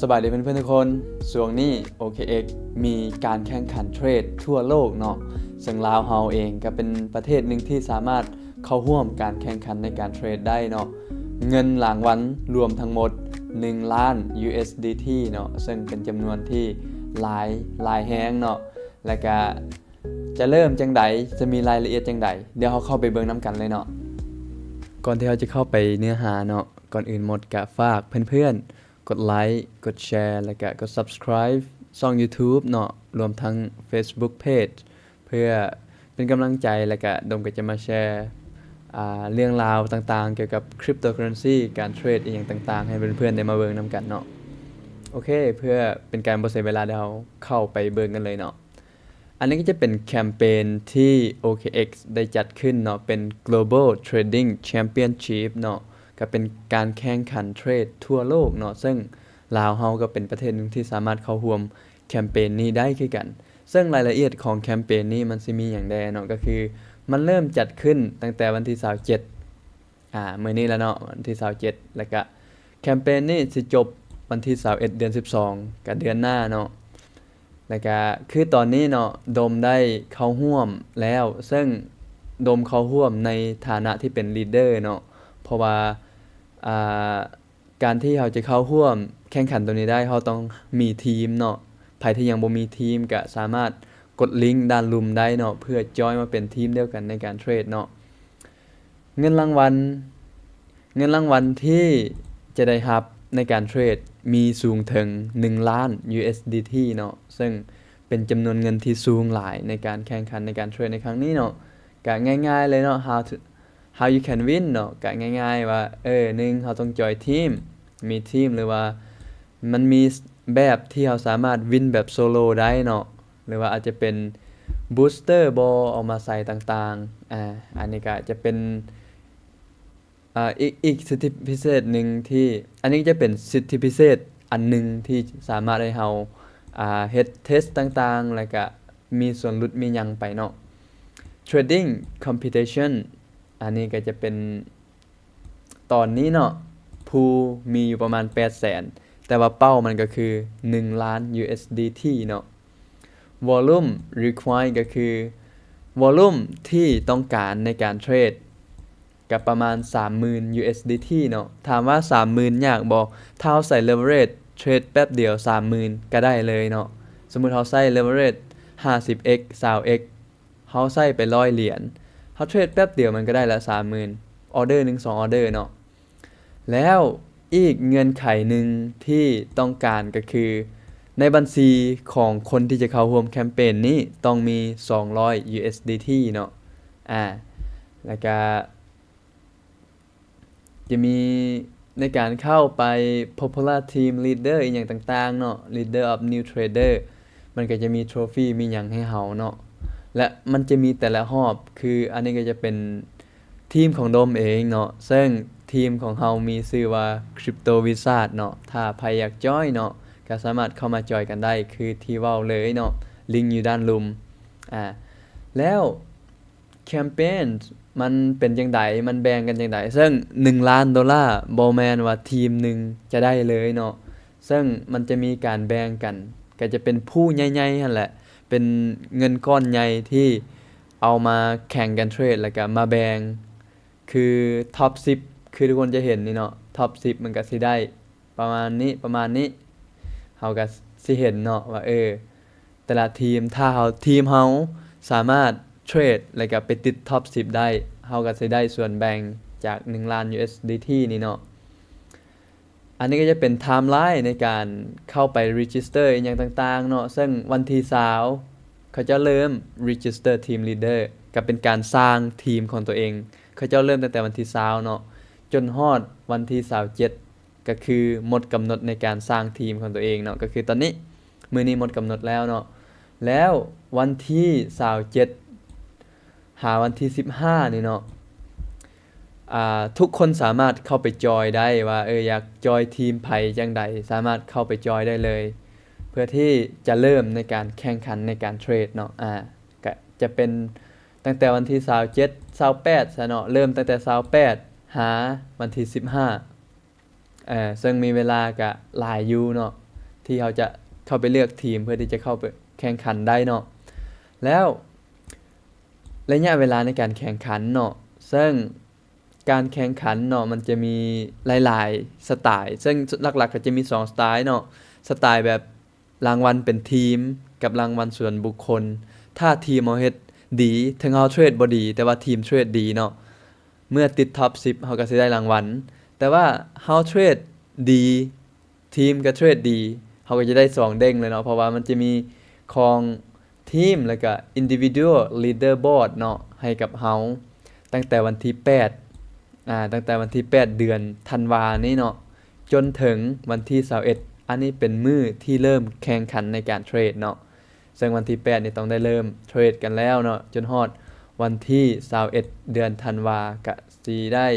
ສະບາຍດີເພື່ອນໆທຸກຄົນ, ຊ່ວງນີ້ ໂອເຄເອັກ ມີການແຂ່ງຂັນເທຣດທົ່ວໂລກເນາະ, ເຊິ່ງລາວເຮົາເອງກໍເປັນປະເທດໜຶ່ງທີ່ສາມາດເຂົ້າຮ່ວມການແຂ່ງຂັນໃນການເທຣດໄດ້ເນາະ. ເງິນລາງວັນລວມທັງໝົດໜຶ່ງລ້ານ USDT ເນາະ, ເຊິ່ງເປັນຈຳນວນທີ່ຫຼາຍ, ຫຼາຍແຮງເນາະ. ແລະກະຈະເລີ່ມຈັ່ງໃດ, ຈະມີລາຍລະອຽດຈັ່ງໃດ, ດຽວເຮົາເຂົ້າໄປເບິ່ງນຳກັນເລີຍເນາະ. ກ່ອນທີ່ເຮົາຈະເຂົ້າໄປເນື້ອຫາເນາະ, ກ່ອນອື່ນໝົດກະຝາກເພື່ອນໆ ກົດໄລຄ໌ ກົດແຊ ແລະກະກົດ Subscribe ຊ່ອງ YouTube ເນາະ, ລວມທັງ Facebook Page ເພື່ອເປັນກຳລັງໃຈ, ແລະກະດົມກໍຈະມາແຊ ອ່າ ເລື່ອງລາວຕ່າງໆກ່ຽວກັບ Cryptocurrency ການເທຣດອີ່ຫຍັງຕ່າງໆ ໃຫ້ເພື່ອນໆໄດ້ມາເບິ່ງນຳກັນເນາະ. ໂອເຄ, ເພື່ອເປັນການບໍ່ເສຍເວລາ, ດຽວເຮົາເຂົ້າໄປເບິ່ງກັນເລີຍເນາະ. ອັນນີ້ກໍຈະເປັນແຄມເປນທີ່ ໂອເຄເອັກ ໄດ້ຈັດຂຶ້ນເນາະ, ເປັນ Global Trading Championship ເນາະ, ກໍເປັນການແຂ່ງຂັນເທຣດທົ່ວໂລກເນາະ, ເຊິ່ງລາວເຮົາກໍເປັນປະເທດໜຶ່ງທີ່ສາມາດເຂົ້າຮ່ວມແຄມເປນນີ້ໄດ້ຄືກັນ. ເຊິ່ງລາຍລະອຽດຂອງແຄມເປນນີ້ມັນຊິມີຫຍັງແດ່ເນາະ, ກໍຄືມັນເລີ່ມຈັດຂຶ້ນຕັ້ງແຕ່ວັນທີຊາວເຈັດ ອ່າ ມື້ນີ້ແລ້ວເນາະ, ວັນທີຊາວເຈັດ ແລ້ວກະແຄມເປນນີ້ຊິຈົບວັນທີຊາວເອັດ ເດືອນສິບສອງ ກະເດືອນໜ້າເນາະ. ແລ້ວກະຄືຕອນນີ້ເນາະ, ດົມໄດ້ເຂົ້າຮ່ວມແລ້ວ, ເຊິ່ງດົມເຂົ້າຮ່ວມໃນຖານະທີ່ເປັນ leader ເນາະ, ເພາະວ່າ ອ່າ ການທີ່ເຮົາຈະເຂົ້າຮ່ວມແຂ່ງຂັນໂຕນີ້ໄດ້, ເຮົາຕ້ອງມີທີມເນາະ. ໃຜທີ່ຍັງບໍ່ມີທີມກະສາມາດກົດລິງດ້ານລຸ່ມໄດ້ເນາະ, ເພື່ອຈອຍມາເປັນທີມດຽວກັນໃນການເທຣດເນາະ. ເງິນລາງວັນ, ເງິນລາງວັນທີ່ຈະໄດ້ຮັບໃນການເທຣດມີສູງເຖິງໜຶ່ງລ້ານ USDT ເນາະ, ເຊິ່ງເປັນຈຳນວນເງິນທີ່ສູງຫຼາຍໃນການແຂ່ງຂັນໃນການເທຣດໃນຄັ້ງນີ້ເນາະ. ກະງ່າຍໆເລີຍເນາະ, how to how you can win ເນາະ, ກະງ່າຍໆວ່າ ເອີ ໜຶ່ງ ເຮົາຕ້ອງຈອຍທີມ, ມີທີມ ຫຼືວ່າມັນມີແບບທີ່ເຮົາສາມາດວິນແບບໂຊໂລໄດ້ເນາະ, ຫຼືວ່າອາດຈະເປັນ booster ບໍ ເອົາມາໃສ່ຕ່າງໆ. ອາ ອັນນີ້ກະຈະເປັນ ອາ ອີກ ອີກສິດທິພິເສດໜຶ່ງທີ່ ອັນນີ້ຈະເປັນສິດທິພິເສດອັນໜຶ່ງທີ່ສາມາດໃຫ້ເຮົາ ອາ ເຮັດເທສຕ່າງໆ ແລ້ວກະມີສ່ວນຫຼຸດມີຫຍັງໄປເນາະ. Trading Competition ອັນນີ້ກໍຈະເປັນ ຕອນນີ້ເນາະ ຜູ້ມີຢູ່ປະມານແປດແສນ ແຕ່ວ່າເປົ້າມັນກໍຄືໜຶ່ງລ້ານ USDT ເນາະ. Volume Required ກໍຄື volume ທີ່ຕ້ອງການໃນການເທຣດ ກໍປະມານສາມໝື່ນ USDT ເນາະ. ຖາມວ່າສາມໝື່ນຍາກບໍ່? ຖ້າເຮົາໃຊ້ leverage ເທຣດແປັບດຽວສາມໝື່ນກໍໄດ້ເລີຍເນາະ. ສົມມຸດເຮົາໃຊ້ leverage ຫ້າສິບເອັກ ຊາວເອັກ ເຮົາໃຊ້ໄປຮ້ອຍຫຼຽນ ເຮົາເທຣດແປັບດຽວມັນກໍໄດ້ລະສາມໝື່ນ ອອເດີໜຶ່ງ ສອງ ອອເດີເນາະ. ແລ້ວອີກເງື່ອນໄຂໜຶ່ງທີ່ຕ້ອງການກໍຄື ໃນບັນຊີຂອງຄົນທີ່ຈະເຂົ້າຮ່ວມແຄມເປນນີ້ຕ້ອງມີສອງຮ້ອຍ USDT ເນາະ. ອາ ແລ້ວກະ ຈະມີໃນການເຂົ້າໄປ Popular Team Leader ອີ່ຫຍັງຕ່າງໆເນາະ, Leader of New Trader ມັນກໍຈະມີ trophy ມີຫຍັງໃຫ້ເຮົາເນາະ. ແລະ ມັນຈະມີແຕ່ລະຮອບ, ຄືອັນນີ້ກໍຈະເປັນທີມຂອງດົມເອງເນາະ, ເຊິ່ງທີມຂອງເຮົາມີຊື່ວ່າ Crypto Wizard ເນາະ. ຖ້າໃຜຢາກຈອຍເນາະ ກໍສາມາດເຂົ້າມາຈອຍກັນໄດ້ ຄືທີ່ເວົ້າເລີຍເນາະ, ລິງຢູ່ດ້ານລຸ່ມ. ອາ ແລ້ວ campaign ມັນເປັນຈັ່ງໃດ? ມັນແບ່ງກັນຈັ່ງໃດ? ເຊິ່ງໜຶ່ງລ້ານໂດລາ ບໍ່ແມ່ນວ່າທີມໜຶ່ງຈະໄດ້ເລີຍເນາະ, ເຊິ່ງມັນຈະມີການແບ່ງກັນ, ກໍຈະເປັນ pool ໃຫຍ່ໆຫັ້ນແຫຼະ, ເປັນເງິນກ້ອນໃຫຍ່ທີ່ເອົາມາແຂ່ງກັນເທຣດ ແລ້ວກໍມາແບ່ງ ຄື top ສິບ ຄືທຸກຄົນຈະເຫັນນີ້ເນາະ, top ສິບ ມັນກໍຊິໄດ້ ປະມານນີ້ ປະມານນີ້ ເຮົາກໍຊິເຫັນເນາະວ່າ ເອີ ແຕ່ລະທີມ ຖ້າເຮົາ ທີມເຮົາສາມາດເທຣດ ແລ້ວກໍໄປຕິດ top ສິບ ໄດ້ ເຮົາກໍຊິໄດ້ສ່ວນແບ່ງຈາກໜຶ່ງລ້ານ USDT ນີ້ເນາະ. ອັນນີ້ກໍຈະເປັນ timeline ໃນການເຂົ້າໄປ register ອີ່ຫຍັງຕ່າງໆເນາະ, ເຊິ່ງວັນທີຊາວ ເຂົາເຈົ້າເລີ່ມ register team leader ກໍເປັນການສ້າງທີມຂອງຕົວເອງ, ເຂົາເຈົ້າເລີ່ມຕັ້ງແຕ່ວັນທີຊາວເນາະ ຈົນຮອດວັນທີຊາວເຈັດ ກໍຄືໝົດກຳນົດໃນການສ້າງທີມຂອງຕົວເອງເນາະ, ກໍຄືຕອນນີ້ ມື້ນີ້ໝົດກຳນົດແລ້ວເນາະ. ແລ້ວວັນທີຊາວເຈັດ ຫາວັນທີສິບຫ້ານີ້ເນາະ ອ່າ ທຸກຄົນສາມາດເຂົ້າໄປຈອຍໄດ້ວ່າ ເອີ ຢາກຈອຍທີມໃຜຈັ່ງໃດ ສາມາດເຂົ້າໄປຈອຍໄດ້ເລີຍ ເພື່ອທີ່ຈະເລີ່ມໃນການແຂ່ງຂັນໃນການເທຣດເນາະ. ອ່າ ກະຈະເປັນຕັ້ງແຕ່ວັນທີຊາວເຈັດ ຊາວແປດຊະເນາະ, ເລີ່ມຕັ້ງແຕ່ຊາວແປດ ຫາວັນທີສິບຫ້າ ເຊິ່ງມີເວລາກະຫຼາຍຢູ່ເນາະ. ທີ່ເຮົາຈະເຂົ້າໄປເລືອກທີມເພື່ອທີ່ຈະເຂົ້າໄປແຂ່ງຂັນໄດ້ເນາະ. ແລ້ວໄລຍະເວລາໃນການແຂ່ງຂັນເນາະ ເຊິ່ງການແຂ່ງຂັນເນາະ ມັນຈະມີຫຼາຍໆສະໄຕລ໌ ເຊິ່ງຫຼັກໆກໍຈະມີສອງສະໄຕລ໌ເນາະ ສະໄຕລ໌ແບບ ລາງວັນເປັນທີມກັບລາງວັນສ່ວນບຸກຄົນ. ຖ້າທີມເຮົາເຮັດດີ ເຖິງເຮົາເທຣດບໍ່ດີ ແຕ່ວ່າທີມເທຣດດີເນາະ ເມື່ອຕິດທັອບສິບ ເຮົາກໍຊິໄດ້ລາງວັນ. ແຕ່ວ່າເຮົາເທຣດດີ ທີມກໍເທຣດດີ ເຮົາກໍຈະໄດ້ສອງເດ້ງເລີຍເນາະ ເພາະວ່າມັນຈະມີຂອງທີມ ແລ້ວກໍ individual leaderboard ເນາະ ໃຫ້ກັບເຮົາ ຕັ້ງແຕ່ວັນທີແປດ ອາ ຕັ້ງແຕ່ວັນທີແປດ ເດືອນທັນວານີ້ເນາະ ຈົນເຖິງວັນທີຊາວເອັດ ອັນນີ້ເປັນມື້ທີ່ເລີ່ມແຂ່ງຂັນໃນການເທຣດເນາະ. ເຊິ່ງວັນທີແປດນີ້ຕ້ອງໄດ້ເລີ່ມເທຣດກັນແລ້ວເນາະ ຈົນຮອດວັນທີຊາວເອັດ ເດືອນທັນວາ ກະຊິໄດ້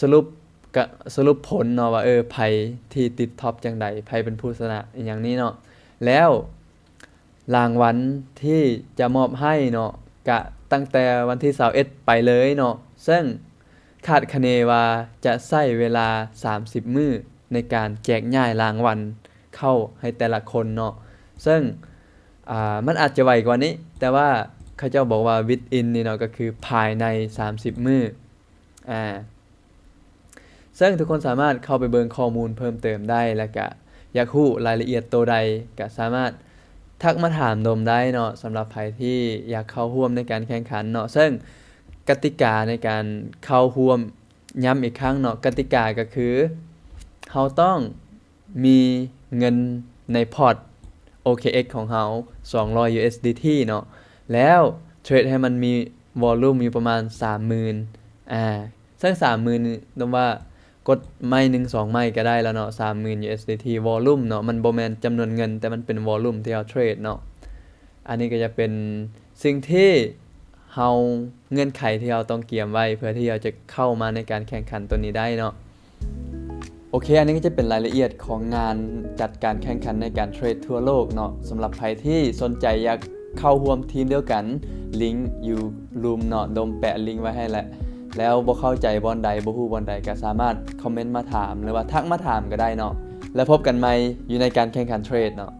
ສະຫຼຸບ ກະສະຫຼຸບຜົນເນາະວ່າ ເອີ ໃຜທີ່ຕິດທັອບຈັ່ງໃດ ໃຜເປັນຜູ້ຊະນະ ອີ່ຫຍັງນີ້ເນາະ. ແລ້ວ ລາງວັນທີ່ຈະມອບໃຫ້ເນາະ ກະຕັ້ງແຕ່ວັນທີຊາວເອັດ ໄປເລີຍເນາະ ເຊິ່ງຄາດຄະເນວ່າຈະໃຊ້ເວລາສາມສິບມື້ໃນການແຈກຍ້າຍລາງວັນເຂົ້າໃຫ້ແຕ່ລະຄົນເນາະ ເຊິ່ງ ອາ ມັນອາດຈະໄວກວ່ານີ້ ແຕ່ວ່າເຂົາເຈົ້າບອກວ່າ within ນີ້ເນາະ ກໍຄືພາຍໃນສາມສິບມື້ ອາ ເຊິ່ງທຸກຄົນສາມາດເຂົ້າໄປເບິ່ງຂໍ້ມູນເພີ່ມເຕີມໄດ້ ແລະກະຢາກຮູ້ລາຍລະອຽດໂຕໃດ ກະສາມາດທັກມາຖາມດົມໄດ້ເນາະ ສຳລັບໃຜທີ່ຢາກເຂົ້າຮ່ວມໃນການແຂ່ງຂັນເນາະ. ເຊິ່ງກະຕິກາໃນການເຂົ້າຮ່ວມ ຢ້ຳອີກຄັ້ງເນາະ ກະຕິກາກໍຄື ເຮົາຕ້ອງ ມີເງິນໃນພອດ ໂອເຄເອັກ ຂອງເຮົາ ສອງຮ້ອຍ USDT ເນາະ ແລ້ວເທຣດໃຫ້ມັນມີ volume ຢູ່ປະມານ ສາມໝື່ນ ອາ ເຊິ່ງ ສາມໝື່ນນີ້ ດອມວ່າກົດໄມ້ໜຶ່ງສອງໄມ້ກໍໄດ້ແລ້ວເນາະ ສາມໝື່ນ USDT volume ເນາະ ມັນບໍ່ແມ່ນຈຳນວນເງິນ ແຕ່ມັນເປັນ volume ທີ່ເຮົາເທຣດເນາະ. ອັນນີ້ກໍຈະເປັນສິ່ງທີ່ເຮົາ ເງື່ອນໄຂທີ່ເຮົາຕ້ອງກຽມໄວ້ ເພື່ອທີ່ເຮົາຈະເຂົ້າມາໃນການແຂ່ງຂັນໂຕນີ້ໄດ້ເນາະ. ໂອເຄ ອັນນີ້ກໍຈະເປັນລາຍລະອຽດຂອງງານຈັດການແຂ່ງຂັນໃນການເທຣດທົ່ວໂລກເນາະ. ສຳລັບໃຜທີ່ສົນໃຈຢາກເຂົ້າຮ່ວມທີມດຽວກັນ ລິງຢູ່ລຸ່ມເນາະ ດົມແປະລິງໄວ້ໃຫ້ແຫຼະ. ແລ້ວບໍ່ເຂົ້າໃຈບ່ອນໃດ ບໍ່ຮູ້ບ່ອນໃດ ກໍສາມາດຄອມເມັນມາຖາມ ຫຼືວ່າທັກມາຖາມກໍໄດ້ເນາະ. ແລ້ວພົບກັນໃໝ່ຢູ່ໃນການແຂ່ງຂັນເທຣດເນາະ.